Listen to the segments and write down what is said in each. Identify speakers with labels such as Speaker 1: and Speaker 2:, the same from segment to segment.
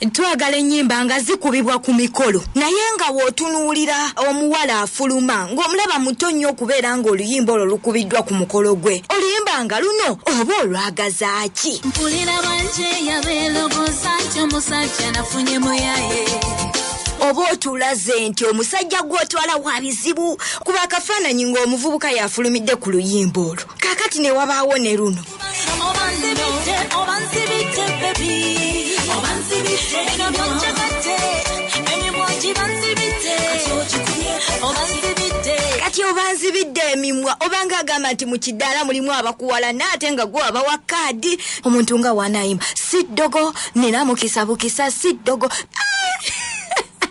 Speaker 1: Twagala ennyimba nga zikubibwa ku mikolo, naye nga w'otunuulira omuwala afuluma ng'omulaba muto nnyo okubeera ng'oluyimba olwo lukubiddwa ku mukolo gwe. Oluyimba nga luno oba olwagaza ki?
Speaker 2: Mpulira banjeya beelogoza nti omusajja nafunye muyaye.
Speaker 1: Oba otulaze nti omusajja gw'otwala wa bizibu, kuba akafaananyi ng'omuvubuka yafulumidde ku luyimba olwo. Kaakati ne wabaawo ne luno.
Speaker 2: Obanzibidde, obanzibidde baby, obanzibidde bino byonjagadde, emimwa gibanzibidde, kati ogikubye, obanzibidde.
Speaker 1: Kati obanzibidde emimwa, obanga agamba nti mu kidaala mulimu abakuwalana ate nga gwe abawa kaadi. Omuntu nga wanaayimba si ddogo, nina mukisa bukisa si ddogo.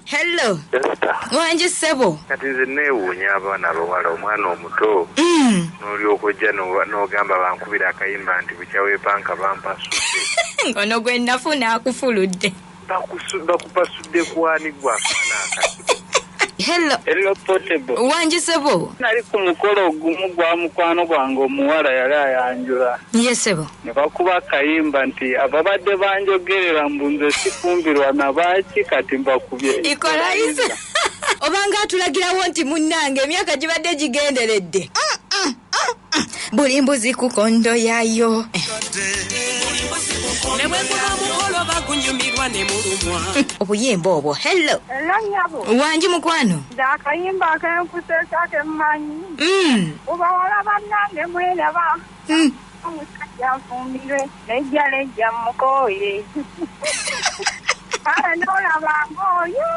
Speaker 1: Hello.
Speaker 3: Esther.
Speaker 1: Wangi ssebo.
Speaker 3: Kati nze neewuunya abaana abawala, omwana omuto n'olyoka ojja n'ogamba bankubira akayimba nti bukya weepanka bampasudde.
Speaker 1: Ngono gwe nafuna akufuludde.
Speaker 3: Bakupasudde kwani gwe akaana akato?
Speaker 1: Hello.
Speaker 4: Hello, Portable.
Speaker 1: Wangi ssebo.
Speaker 4: Nali ku mukolo ogumu gwa mukwano gwange omuwala yali ayanjula.
Speaker 1: Ye ssebo.
Speaker 4: Ne bakuba akayimba nti ababadde banjogerera mbu nze sifumbirwa na baaki kati mbakubye.
Speaker 1: Equalizer. Obanga atulagirawo nti munnange emyaka gibadde gigenderedde. Buli mbuzi ku kondo yaayo.
Speaker 5: Ne bwe guba mukolo bagunyumirwa ne mulumwa.
Speaker 1: Obuyimba obwo. Hello.
Speaker 6: Hello, nnyabo.
Speaker 1: Wangi mukwano.
Speaker 6: Nze akayimba akenkuseesa kemmanyi. Kubawala bannange mweraba. Omusajja nfumbirwe, lejja lejja mukooye. Kale n'olaba ng'oyo.